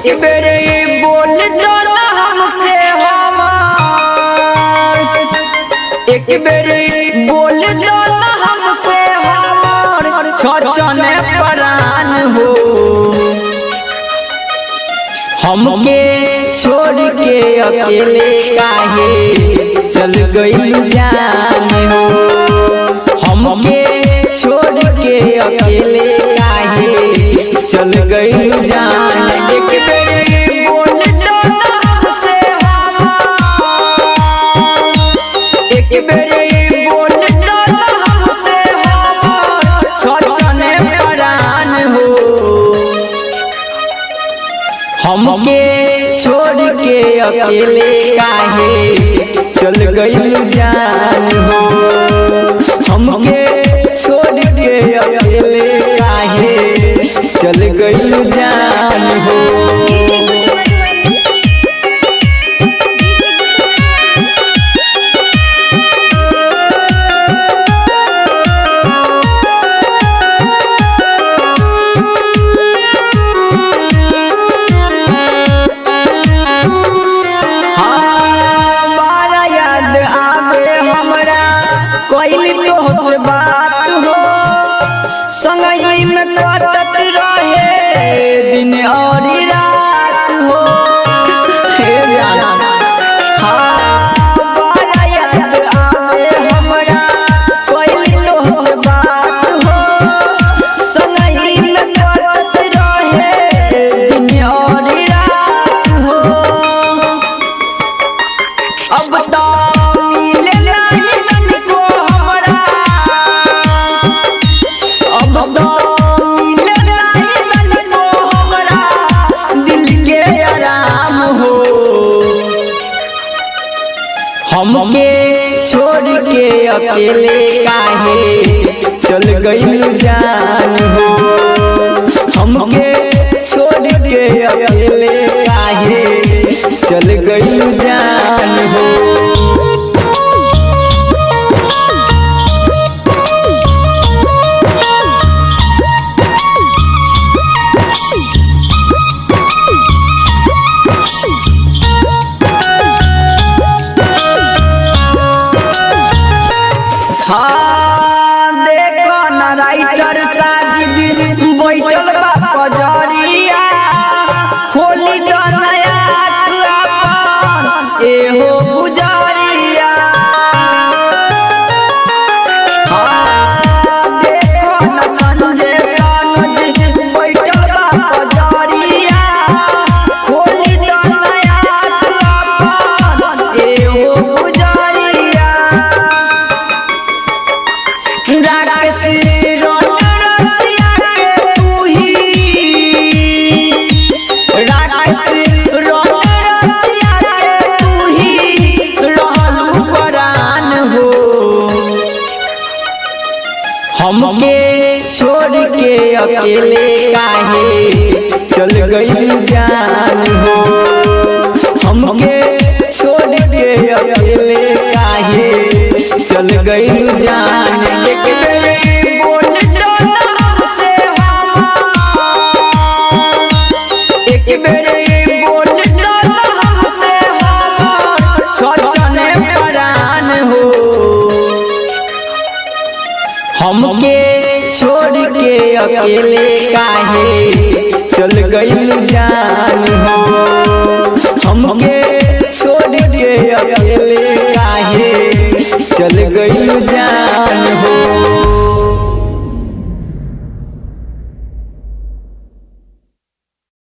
एक बेर बोल दो ना हमसे हमार, एक बेर बोल दो ना हमसे हमार, छछने परान हो। हमके छोड़ के अकेले काहे चल गइल जान हो। हमके छोड़ के अकेले काहे चल गइल जान। एक बेर बोल दो ना हमसे हमार, एक बेर बोल दो ना हमसे हमार, छछने परान हो। हमके छोड़ के अकेले काहे चल गइल जान हो। हमके छोड़ के अकेले काहे चल गइल जान हो। हाँ, बारा याद आवे हमरा कोई तोहसे बात हो, संगही में कटत रहे दिन और रात हो। हे जाना, हाँ, बारा याद आवे हमरा कोई तोहसे बात हो, संगही में कटत रहे दिन और रात हो। अब तो मिले नहीं तनिको हमरा, अब तो मिले नहीं तनिको हमरा, दिल के आराम हो। हमके छोड़ के अकेले काहे चल गइल जान हो। हमके छोड़ के अकेले काहे चल गइल जान हो। हाँ, देखो ना राइटर साजिद बैठल बा पजरिया, खोली दो नया अपन एहो गुजरिया। हाँ, देखो ना संजय सनोज बैठल बा पजरिया, खोली दो नया अपन एहो गुजरिया। राकेश रसिया के तू ही, राकेश रसिया के तू ही रहलू परान हो। हमके छोड़ के अकेले काहे चल गइल जान हो। हमके छोड़ के अकेले काहे चल गइल जान। एक बेर बोल दो ना हमसे हमार, एक बेर बोल दो ना हमसे हमार, छछने परान हो। हमके छोड़ के अकेले काहे चल गइल जान हो। हमके छोड़ के अकेले काहे चल गइल।